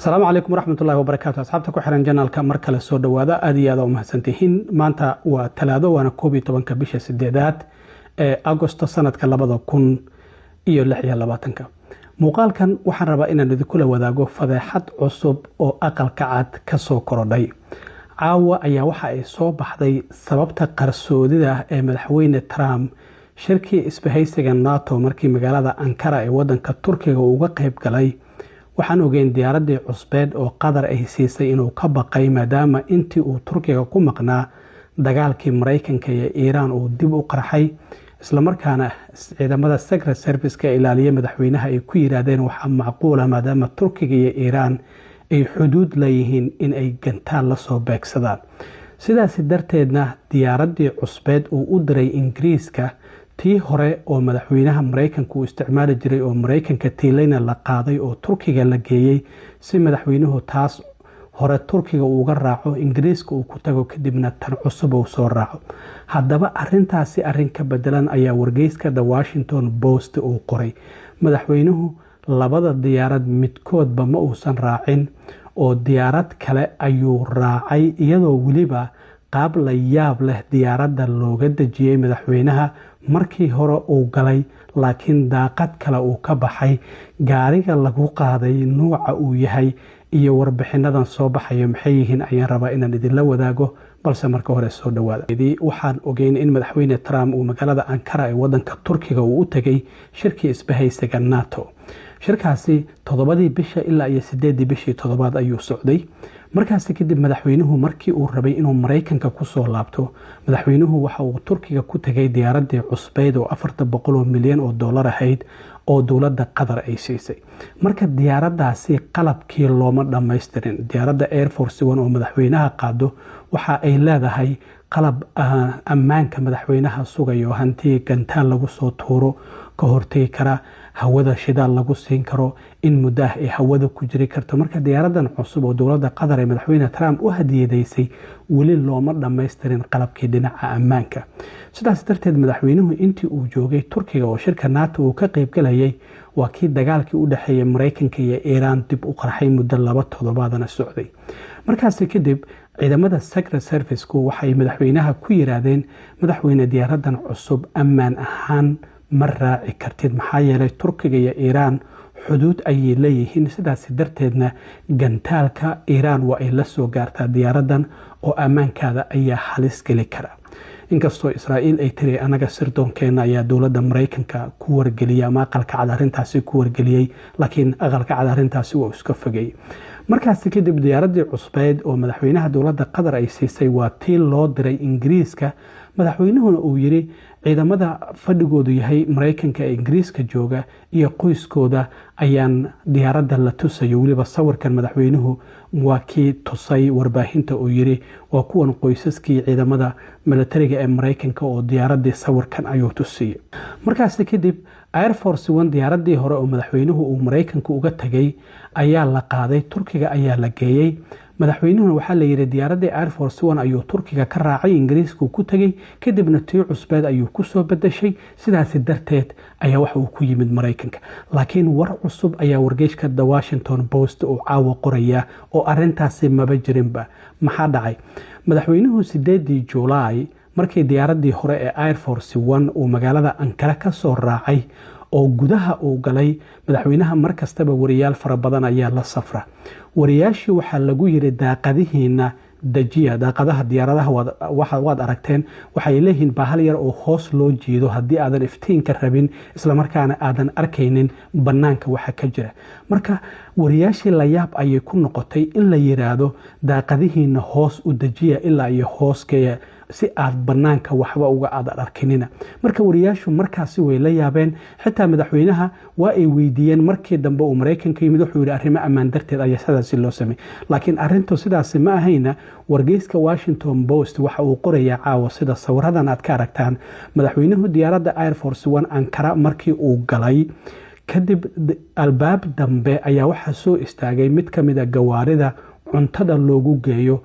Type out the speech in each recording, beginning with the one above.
Asalaamu calaykum waraxmatullahi wabarakaatu. Asxaabta ku xiran channelka, mar kale soo dhowaada. Aad iyo aad u mahadsantihiin. Maanta waa Talaado, waana 11-ka bisha sideedaad ee Agosto sanadka 2026-ka. Muuqaalkan waxaan rabaa inaan idinkula wadaago fadeexad cusub oo Aqalka Cad ka soo korodhay. Caawa ayaa waxa ay soo baxday sababta qarsoodida ah ee Madaxweyne Trump shirkii isbahaysiga NATO markii magaalada Ankara ee wadanka Turkiga uga qayb galay. Waxaan ogeyn diyaaradii cusbeed oo Qatar ay siisay inuu ka baqay, maadaama intii uu Turkiga ku maqnaa dagaalkii Maraykanka iyo Iiraan uu dib u qarxay, islamarkaana ciidamada Secret Serviceka ilaaliya madaxweynaha ay ku yiraahdeen waxaa macquula, maadaama Turkiga iyo Iiraan ay xuduud leeyihiin, in ay gantaal lasoo beegsadaan. Sidaasi darteedna diyaaradii cusbeed uu u diray Ingiriiska, tii hore oo madaxweynaha Maraykanka uu isticmaali jiray oo Maraykanka tiilayna la qaaday oo Turkiga la geeyey, si madaxweynuhu taas hore Turkiga uu uga raaco, Ingiriiska uu ku tago, kadibna tan cusub uu soo raaco. Haddaba arintaasi arin ka bedelan ayaa wargeyska The Washington Post uu qoray. Madaxweynuhu labada diyaarad midkoodba ma uusan raacin oo diyaarad kale ayuu raacay, iyadoo weliba qaab la yaab leh diyaaradda looga dejiyey madaxweynaha. Markii hore uu galay, laakiin daaqad kale uu ka baxay. Gaariga lagu qaaday nuuca uu yahay iyo warbixinadan soo baxayo maxay yihiin ayaan rabaa inaan idinla wadaago, balse marka hore soo dhawaada. Waxaan ogeyn in Madaxweyne Trump uu magaalada Ankara ee wadanka Turkiga uu u tegay shirkii isbahaysiga NATO. Shirkaasi 7-dii bisha ilaa iyo 8-dii bishii toddobaad ayuu socday. Markaasi kadib madaxweynuhu markii uu rabay inuu Maraykanka kusoo laabto, madaxweynuhu waxa uu Turkiga ku tegay diyaaradii cusbeyd oo 400 milyan oo dollar ahayd oo dowladda Qatar ay siisay. Marka diyaaraddaasi qalabkii looma dhammaystirin. Diyaaradda Air Force One oo madaxweynaha qaado waxa ay leedahay qalab ammaanka madaxweynaha sugayo, hantii gantaal lagu soo tuuro ka hortegi kara, hawada shidaal lagu siin karo, in muddo ah ay hawada ku jiri karto. Marka diyaaradan cusub oo dowladda Qatar ee Madaxweyne Trump u hadiyadaysay weli looma dhammaystirin qalabkii dhinaca ammaanka. Sidaas darteed madaxweynuhu intii uu joogay Turkiga oo shirka NATO uu ka qaybgalayay, waa kii dagaalkii u dhexeeyay Maraykanka iyo Iiraan dib u qarxay, muddo 2 toddobaadana socday. Markaasi kadib ciidamada Secret Serviceku waxay madaxweynaha ku yiraahdeen: "Madaxweyne, diyaaradan cusub ammaan ahaan ma raaci kartid, maxaa yeelay Turkiga iyo Iiraan xuduud ayay leeyihiin. Sidaas darteedna gantaalka Iiraan waa ay la soo gaartaa diyaaradan oo ammaankaada ayaa halis geli kara." Inkastoo Israa'iil ay tiri anaga sirdoonkeena ayaa dowladda Maraykanka ku wargeliyay ama Aqalka Cad arrintaasi ku wargeliyey, laakiin Aqalka Cad arrintaasi waa iska fogey. Markaasi kadib diyaaradii cusbeed oo madaxweynaha dowladda Qatar ay siisay waa tii loo diray Ingiriiska. Madaxweynuhuna uu yiri ciidamada fadhigoodu yahay Maraykanka ee Ingiriiska jooga iyo qoyskooda ayaan diyaaradda la tusayo. Weliba sawirkan madaxweynuhu waa kii tusay warbaahinta uu yiri waa kuwan qoysaskii ciidamada milatariga ee Maraykanka, oo diyaaradii sawirkan ayuu tusiyey. Markaasi kadib Air Force One, diyaaradii hore oo madaxweynuhu uu Maraykanka uga tagay, ayaa la qaaday, Turkiga ayaa la geeyey. Madaxweynuhuna waxaa la yidhi diyaaradii Air Force One ayuu Turkiga ka raacay, Ingiriiska ku tegey, kadibna tii cusbeed ayuu kusoo bedeshay. Sidaasi darteed ayaa waxa uu ku yimid Maraykanka. Laakiin war cusub ayaa wargeyska The Washington Post uu caawa qoraya oo arintaasi maba jirinba. Maxaa dhacay? Madaxweynuhu 8-dii Juulaay markii diyaaradii hore ee Air Force One uu magaalada Ankara ka soo raacay oo gudaha uu galay, madaxweynaha mar kastaba wariyaal fara badan ayaa la safra. Wariyaashii waxaa lagu yiri: "Daaqadihiina dejiya." Daaqadaha diyaaradaha waad aragteen, waxay leeyihiin bahal yar oo hoos loo jiido haddii aadan iftiinka rabin, islamarkaana aadan arkaynin bannaanka waxa ka jira. Marka wariyaashii layaab ayay ku noqotay in la yiraahdo daaqadihiina hoos u dejiya ilaa iyo hooskeeya si aad banaanka waxba uga aadan arkinina. Marka wariyaashu markaasi way la yaabeen. Xitaa madaxweynaha waa ay weydiiyeen markii dambe uu Maraykanka yimid. Wuxuu yidhi arrimo ammaan darteed ayaa sidaasi loo sameey, laakiin arrintu sidaasi ma ahayna. Wargeyska Washington Post waxa uu qorayaa caawa, sida sawiradan aad ka aragtaan, madaxweynuhu diyaaradda Air Force One Ankara markii uu galay kadib, albaab dambe ayaa waxaa soo istaagay mid ka mid a gawaarida cuntada loogu geeyo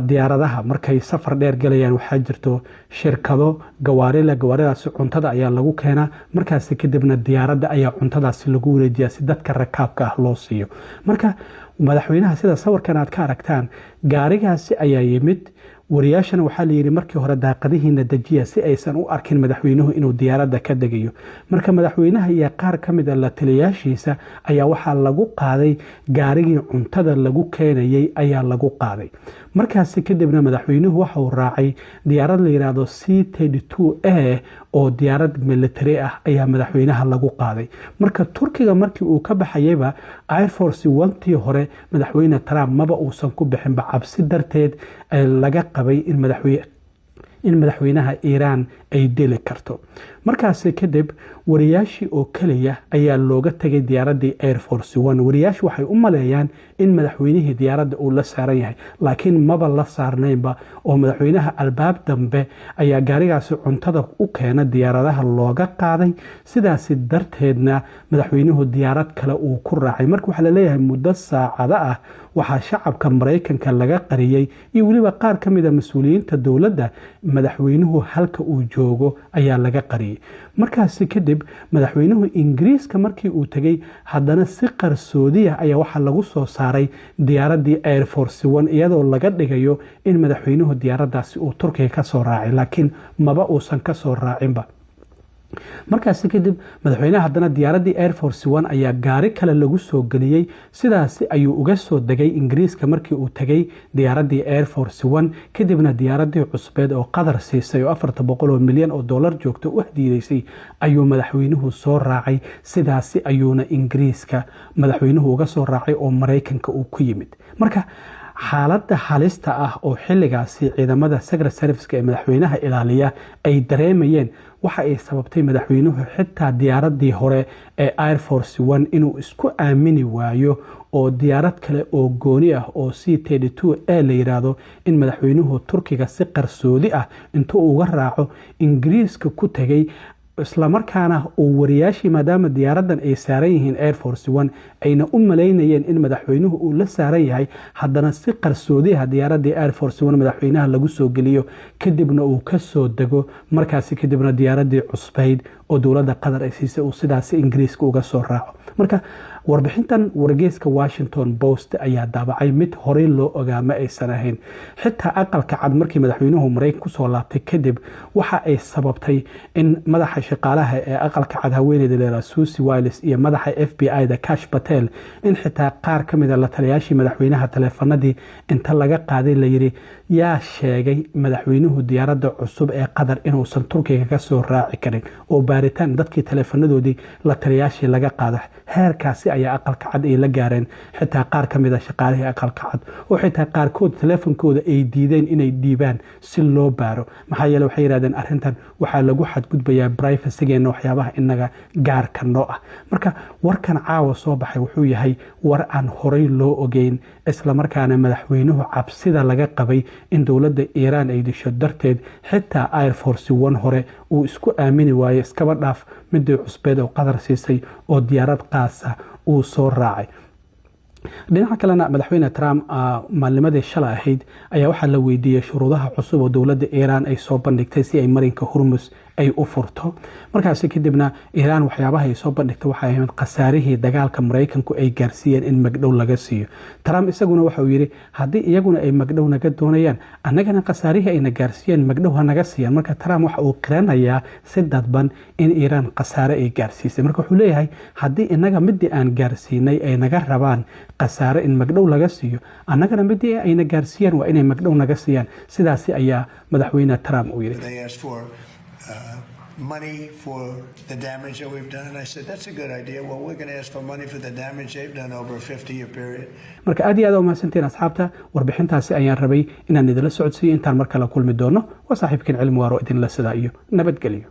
diyaaradaha markay safar dheer galayaan. Waxaa jirto shirkado gawaarile, gawaaridaasi cuntada ayaa lagu keenaa. Markaasi kadibna diyaaradda ayaa cuntadaasi lagu wareejiyaa si dadka rakaabka ah loo siiyo. Marka madaxweynaha, sida sawirkan aad ka aragtaan, gaarigaasi ayaa yimid. Wariyaashana waxaa layidhi markii hore daaqadihiina dejiya si aysan u arkin madaxweynuhu inuu diyaaradda ka degayo. Marka madaxweynaha iyo qaar ka mid a la taliyaashiisa ayaa waxaa lagu qaaday gaarigii cuntada lagu keenayay ayaa lagu qaaday. Markaasi kadibna madaxweynuhu waxa uu raacay diyaarad la yidhaahdo C-32 A oo diyaarad military ah ayaa madaxweynaha lagu qaaday. Marka Turkiga markii uu ka baxayayba, Air Force One-tii hore madaxweyne Trump maba uusan ku bixinba, cabsi darteed laga qabay in madaxweynaha Iiraan ay dili karto. Markaasi kadib wariyaashii oo keliya ayaa looga tegay diyaaraddii Air Force One. Wariyaashu waxay u maleeyaan in madaxweynihii diyaaradda uu la saaran yahay, laakiin maba la saarnaynba, oo madaxweynaha albaab dambe ayaa gaarigaasi cuntada u keena diyaaradaha looga qaaday. Sidaasi darteedna madaxweynuhu diyaarad kale uu ku raacay. Marka waxaa laleeyahay muddo saacado ah waxaa shacabka Maraykanka laga qariyey iyo weliba qaar ka mid a mas-uuliyiinta dowladda madaxweynuhu halka uu joogo ayaa laga qariyey. Markaasi kadib madaxweynuhu Ingiriiska markii uu tegey, haddana si qarsoodiya ayaa waxaa lagu soo saaray diyaaraddii Air Force One, iyadoo laga dhigayo in madaxweynuhu diyaaraddaasi uu Turkiga kasoo raacay, laakiin maba uusan kasoo raacinba. Markaasi kadib madaxweynaha haddana diyaaraddii Air Force One ayaa gaari kale lagu soo geliyey. Sidaasi ayuu uga soo degay Ingiriiska markii uu tegay diyaaraddii Air Force One. Kadibna diyaaraddii cusbeed oo Qatar siisay oo $400 milyan joogto u hadiideysay ayuu madaxweynuhu soo raacay. Sidaasi ayuuna Ingiriiska madaxweynuhu uga soo raacay oo Maraykanka uu ku yimid. Marka xaaladda halista ah oo xilligaasi ciidamada Secret Service-ka ee madaxweynaha ilaaliya ay dareemayeen waxa ay sababtay madaxweynuhu xitaa diyaaraddii hore ee Air Force One inuu isku aamini waayo, oo diyaarad kale oo gooni ah oo C-32 A la yiraahdo in madaxweynuhu Turkiga si qarsoodi ah intuu uga raaco Ingiriiska ku tegay, islamarkaana uu wariyaashii, maadaama diyaaraddan ay saaran yihiin Air Force One ayna u malaynayeen in madaxweynuhu uu la saaran yahay, haddana si qarsoodiha diyaaraddii Air Force One madaxweynaha lagu soo geliyo, kadibna uu ka soo dego. Markaasi kadibna diyaaraddii cusbayd oo dowladda Qatar ay siisay uu sidaasi Ingiriiska uga soo raaco. Marka warbixintan wargeyska Washington Post ayaa daabacay, mid horey loo ogaa ma aysan ahayn. Xitaa Aqalka Cad markii madaxweynuhu Maraykan kusoo laabtay kadib, waxa ay sababtay in madaxa shaqaalaha ee Aqalka Cad, haweeneyda leera Susie Wiles, iyo madaxa FBI da Kash Patel in xitaa qaar ka mid a la taliyaashii madaxweynaha taleefanadii inta laga qaaday layiri: "Yaa sheegay madaxweynuhu diyaaradda cusub ee Qatar inuusan Turkiga ka soo raaci karin?" Oo baaritaan dadkii taleefanadoodii la taliyaashii laga qaado. Heerkaasi ayaa Aqalka Cad ay la gaareen, xitaa qaar ka mid a shaqaalihii Aqalka Cad oo xitaa qaarkood taleefonkooda ay diideen inay dhiibaan si loo baaro. Maxaa yeele, waxay yidhahdeen arrintan waxaa lagu xadgudbayaa privacy-geena, waxyaabaha inaga gaarka noo ah. Marka warkan caawa soo baxay wuxuu yahay war aan horey loo ogeyn, islamarkaana madaxweynuhu cabsida laga qabay in dowladda Iiraan ay disho darteed xitaa Air Force One hore uu isku aamini waayo, iskaba dhaaf midii cusbeed oo Qatar siisay oo diyaarad qaasa uu soo raacay. Dhinaca kalena, madaxweyne Trump maalnimadii shalay ahayd ayaa waxaa la weydiiyey shuruudaha cusub oo dowladda Iiraan ay soo bandhigtay si ay marinka Hormus ay u furto. Markaasi kadibna Iiraan waxyaabaha ay soo bandhigtay waxay ahayd khasaarihii dagaalka Maraykanku ay gaarsiiyeen in magdhow laga siiyo. Trump isaguna waxa uu yidhi haddii iyaguna ay magdhow naga doonayaan, annagana khasaarihii ayna gaarsiiyeen magdhow ha naga siiyaan. Marka Trump waxa uu qiranayaa si dadban in Iiraan khasaare ay gaarsiisay. Marka wuxuu leeyahay haddii inaga midii aan gaarsiinay ay naga rabaan khasaare in magdhow laga siiyo, annagana midii ayna gaarsiiyaan waa inay magdhow naga siiyaan. Sidaasi ayaa madaxweyne Trump uu yidhi. They asked for money for the damage that we've done. And I said, "That's a good idea." Well, we're going to ask for money for the damage they've done over a 50-year period. Marka aad iyo aad umahadsantiin, asxaabta. Warbixintaasi ayaan rabay inaan idinla socodsiiyo. Intaan mar kale kulmi doono, waa saaxiibkiin Cilmi Waaro idinla sidaa iyo nabadgelyo.